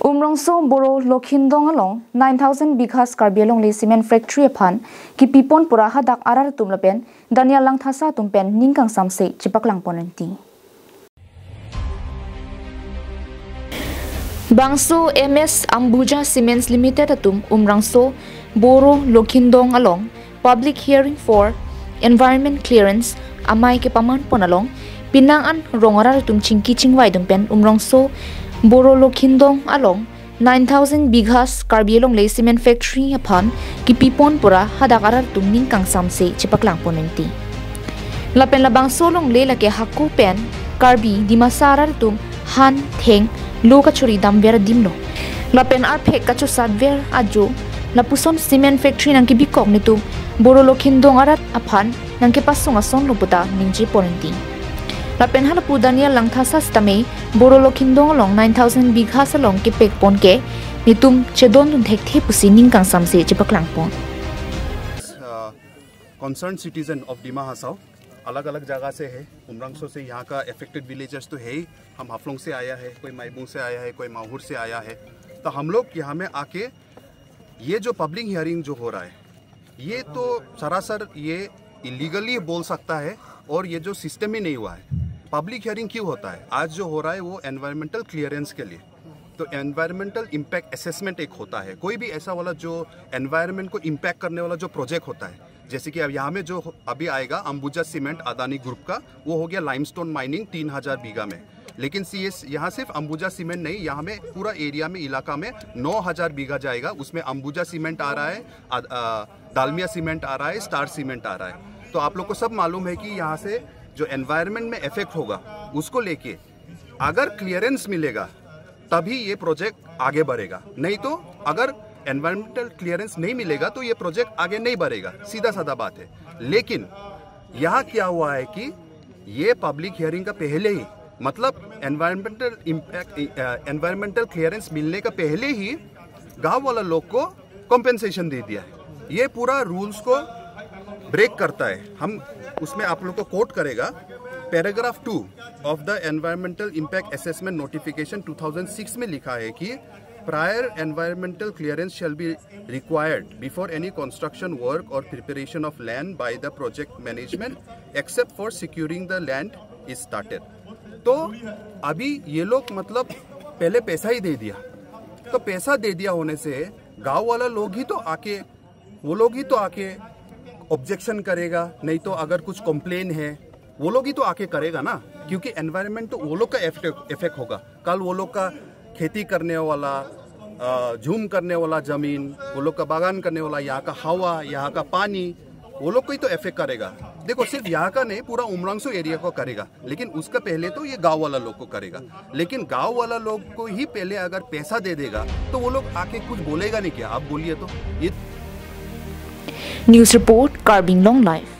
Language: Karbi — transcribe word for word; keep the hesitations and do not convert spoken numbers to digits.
Umrongso Boro Lokhindong along nine thousand bighas Karbi Anglong le cement factory aphan kipipon pura hadak arat atum lapen Daniel Langthasa atum pen ning kangsamse chepaklangpon rinti. Bangso M S Ambuja Cements Limited atum Umrongso Boro Lokhindong along public hearing for environment clearance amei kepamanpon along penang an rong arat atum chingki chingvai atum pen Umrongso Boro Lokhindong along nine thousand bighas Karbi Anglong le cement factory aphan kipipon pura hadak arat atum ning kangsamse chepaklangpon rinti. Lapen labangso along le lake hako pen Karbi Dimasa arat atum han theng lo kachori damver adim lo. Lapen arphek kachosatver ajo lapuson cement factory nangkebikok netum Boro Lokhindong arat aphan nangkepasung ason lo puta ningjepon rinti. Lapen halapu Daniel Langthasa sitame Boro Lokhindong along nine thousand bighas along kepekpon ke netum chedondun thekthe pusi ning kangsamse chepaklangpon. Concern citizen of Dima हासाओ अलग अलग जगह से है। उमरांगसो से यहाँ का affected villagers तो है ही। हम हाफलोंग से आया है, कोई माईबुंग से आया है, कोई माहूर से आया है। तो हम लोग यहाँ में आके ये जो पब्लिक हियरिंग जो हो रहा है, ये तो सरासर ये इलीगली बोल सकता है और ये जो सिस्टम ही नहीं हुआ है। पब्लिक हियरिंग क्यों होता है? आज जो हो रहा है वो एनवायरमेंटल क्लियरेंस के लिए। तो एनवायरमेंटल इम्पैक्ट असेसमेंट एक होता है, कोई भी ऐसा वाला जो एनवायरमेंट को इम्पैक्ट करने वाला जो प्रोजेक्ट होता है, जैसे कि अब यहाँ में जो अभी आएगा अंबुजा सीमेंट अदानी ग्रुप का, वो हो गया लाइमस्टोन माइनिंग तीन हज़ार बीघा में। लेकिन सी एस यहाँ सिर्फ अंबुजा सीमेंट नहीं, यहाँ में पूरा एरिया में, इलाका में नौ हज़ार बीघा जाएगा। उसमें अंबुजा सीमेंट आ रहा है, अद- अ, दालमिया सीमेंट आ रहा है, स्टार सीमेंट आ रहा है। तो आप लोग को सब मालूम है कि यहाँ से जो एनवायरनमेंट में इफेक्ट होगा, उसको लेके अगर क्लियरेंस मिलेगा तभी ये प्रोजेक्ट आगे बढ़ेगा, नहीं तो अगर एनवायरमेंटल क्लियरेंस नहीं मिलेगा तो ये प्रोजेक्ट आगे नहीं बढ़ेगा। सीधा साधा बात है। लेकिन यहाँ क्या हुआ है कि ये पब्लिक हियरिंग का पहले ही, मतलब एनवायरमेंटल इम्पैक्ट, एनवायरमेंटल क्लियरेंस मिलने का पहले ही गांव वाला लोग को कॉम्पेंसेशन दे दिया है। ये पूरा रूल्स को ब्रेक करता है। हम उसमें आप लोग को कोट करेगा, paragraph two of the environmental impact assessment notification two thousand six में लिखा है कि prior environmental clearance shall be required before any construction work or preparation of land by the project management, except for securing the land is started। तो अभी ये लोग मतलब पहले पैसा ही दे दिया, तो पैसा दे दिया होने से गांव वाला लोग ही तो आके, वो लोग ही तो आके ऑब्जेक्शन करेगा, नहीं तो अगर कुछ कंप्लेन है वो लोग ही तो आके करेगा ना, क्योंकि एनवायरनमेंट तो वो लोग का इफेक्ट होगा। कल वो लोग का खेती करने वाला, अ, झूम करने वाला जमीन, वो लोग का बागान करने वाला, यहाँ का हवा, यहाँ का पानी, वो लोग को ही तो इफेक्ट करेगा। देखो, सिर्फ यहाँ का नहीं, पूरा उमरांगसो एरिया को करेगा, लेकिन उसका पहले तो ये गांव वाला लोग को करेगा। लेकिन गांव वाला लोग को ही पहले अगर पैसा दे देगा तो वो लोग आके कुछ बोलेगा नहीं क्या? आप बोलिए तो। ये News report, Karbi Anglong Live.